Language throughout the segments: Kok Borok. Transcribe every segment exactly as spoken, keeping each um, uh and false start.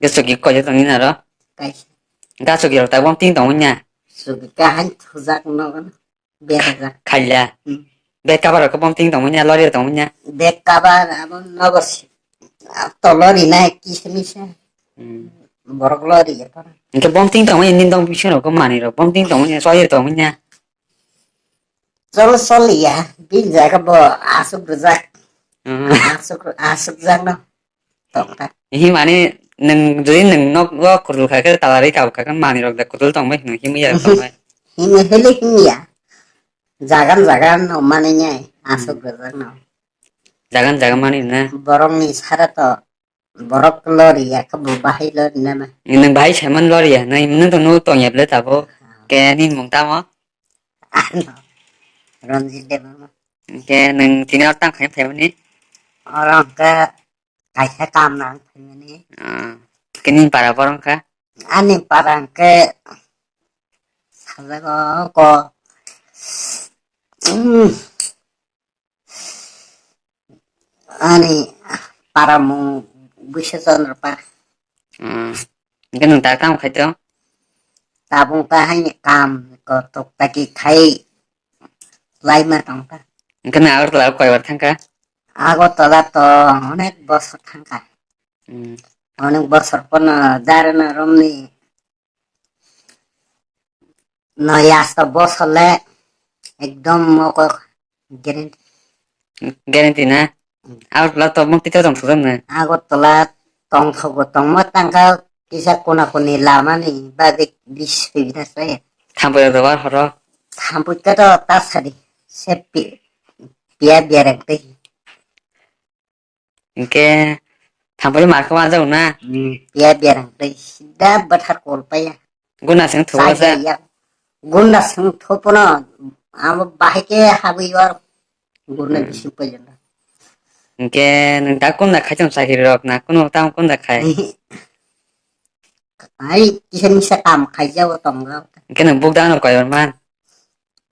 Sugi koi tong ni naro. Kaisa. Ga sugi rok ta bom ting tong nya. Sugi ka han thujak no. Berajak. Khaila. Hmm. Bed cover rok bom ting tong nya, lori tong nya. Bed cover abo nogo si. To lori na kisa misa. Hmm. Borok lori ya para. Engke bom ting tong nya, nin dong bisingo ko mani rok. Bom ting tong nya, soi tong nya. Chol chol ya, bin jaga bo asuk rujak. Hmm. Asuk, asuk jak no. Tongkha. Hi mani nwng jodi nwng nok o kutul kha khe talari kab kha khe mani rok da kutul tong bai hwnwi himwi ya tong bai. Himwi hili himya. Jagan jagan no mani nyai asuk rwjak no. Jagan jagan mani na. Borok ni sara to borok lori ya khe bo bahai lori na ma. Nwng bahai saiman lori ya nai nwng to no tong ya ble tabo. Ke ni mung tamo. Ano. Ronjit Debbarma. Ke nwng tini or tang khai phaimani. Orang ke Kaisa kam nang phaimani. Ah, kini para borok kha? Ani para hwnkhe sajago ko, hmm, ani para mung Buisachandra para. Hmm. Hwnkhe nwng ta kam khai tong? Tabuk ta haini kam ko tok taki khai laima tong ta. Hwnkhe nwng Agartala koi bar thang kha? Agartala to onek bosor thang kha. Hmm. Onek bosor pono darana romni no yasta bosor le ekdom mokok guarantee. Guarantee na? Hmm. Agartala to mok tito tong thujak na? Agartala tong thogo tongma tangka kisa kona koni lama ni bagwi bis suibida sai. Thampui rok dobar horo. Thampui khe to ta sadi se pi-, piya bereng tei. Hingke thampui mar khe manjak na? Hmm, piya bereng tei sida bathar kol paya. Guna seng thugo sa. Guna seng thupono abo bahai khe habwi or guna bising paiya. Hingke nwng da kunda khai tong chakiri rok na kuno tamo kunda khai? Ai kisa misa kam khai jago tongo. Hingke nwng buk dano koi man?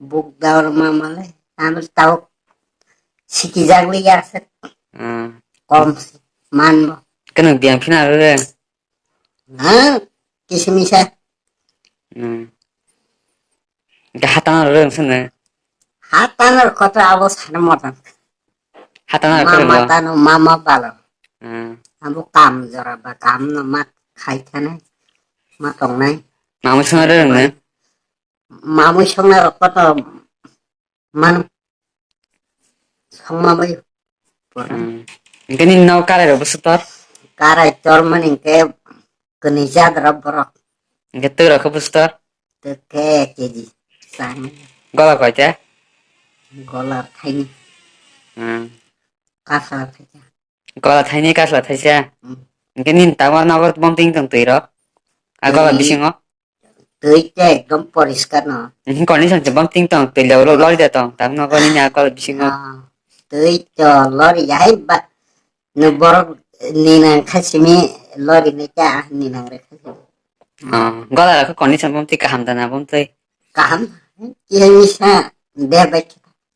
Buk daur ma male, amo tau siki jagli ya se. Hmm. Kom si, man bo. Keno biang phina rwrwng. Ha? Kisi misa. Hmm. Ga hatang rwrwng sene. Hatang koto abo sana motan. Hatang rwrwng. Mama tano mama balo. Hmm. Abo kam jora ba kam no mat khai thane. Ma tongnai. Mamu sana rwrwng ne. Mamui songna rok koto man songma bai. Hmm. Hingke nini no karai rok bwswk tor? Karai tor mani hingke kwnwi jat rok borok. Hingke twi rok khe bwswk tor? Twi khe K G. Sani. Gola koi te? Gola thaini. Hmm. Kasla thaisa. Gola thaini kasla thaisa. Hmm. Hingke nini tama nogo bom ting tong twi rok? A gola bisingo? Twi te ekdom poriskar no. Mhm, condition se bom ting tong, twi lo, lo, lori de tong, tam no goni nya kol bisingo. Ah, twi to lori ya hai ba, no borok ni nang kha simi lori ne kya ni nang re kha simi. Ah, gola ko condition bom twi kaham da na bom twi. Kaham, ye ni sa de ba.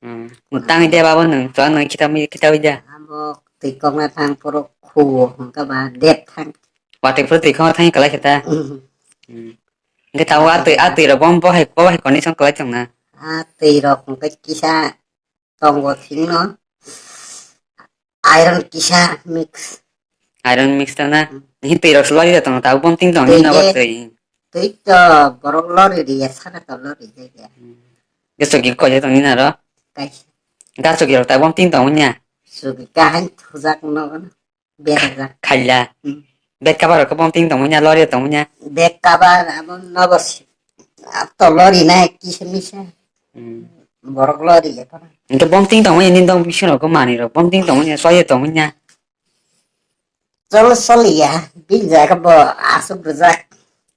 Hmm. Tang de ba bo nang, to nang kita mi kita wi da. Abo twi kok na thang poro khu, hangka ba dep thang. Wa twi poro twi kok thang kalai kita. Hmm. Hmm. Hingke tabuk a twi, a twi rok bo, bo hai, bo hai condition kwlai tong na. A twi rok hingke kisa tongo thwng no. Iron kisa mix. Iron mix tong na? Hmm. Hing twi rok se lori rok tong, tabuk bom ting tong, twi hing nogo je, twi. Twi to borok lori riya, saka to lori riya. Hmm. Ge sogi koi tong ni naro? Kaisa. Ga sogi rok tabuk bom ting tong nya? Sogi kahai thujak nogo na. Berajak. Khaila. Hmm. Bed cover rok bom ting tongmani, lori tongmani. Bed cover abo nogo si. Ab to lori na kisa misa. Hmm. Borok lori ya para. Hingke bom ting tongmani, nini dong bisingo ko manwi rok. Bom ting tongmani, soye tongmani. Chol chol ya, bin jaga bo asuk rwjak.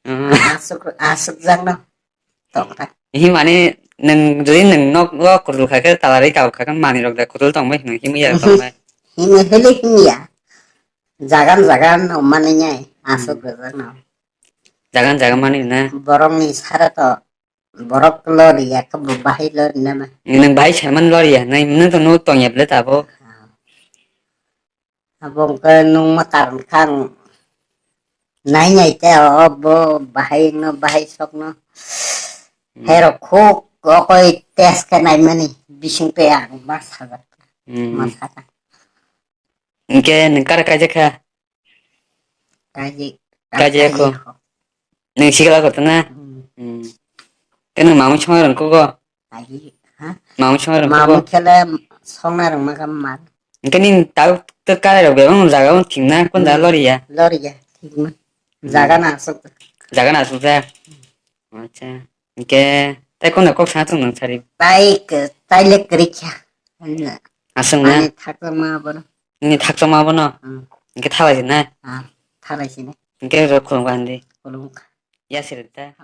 Hmm. Asuk, asuk jak no. Tongkha. Himani nwng jodi nwng nok o kutul kha khe, talari kab kha khe, manwi rok da kutul tong bai hwnwi himwi ya tong bai. Himwi hili himya. Jagan jagan no mani nyai, asuk rwjak no. Jagan jagan mani na. Borok ni sara to, borok lori ya khe bo bahai lori na ma. Nwng bahai saiman lori ya, nwng to no tong ya ble tabo. Ah. Abo wngkha nwng mwkar wngkha ang Nai nai te o bo bahai no, bahai sok no. Hmm. Herok khuk okoi test khe nai mani bising pe ang ma sajak. Hmm. Ma sajak. Hingke nwng kara kaijak kha? Kaijak. Kaijak kho. Kaijak kho. Nwng sikla koto na? Hmm. Hmm. Ke nwng mamung chongma rang kho go? Kaijak, ha? Mamung chongma rang kho go? Mamung khele songna rang ma kam mar. Hingke nini tau to kara rok bebang jaga o thing na kon da loriya? Loriya, thik ma. Hmm. Jaga na asuk. Jaga na asuk ja? Acha. Hingke tai kono kok sa chwng nang sari? Tai k-, tai le kwrwi kha. Aswng na? Ani thakchama bono. Nini thakchama bono? Hmm. Hingke thalai si na? Ah, thalai si na. Hingke rok khulum ka hindi? Khulum kha. Ya sir ta?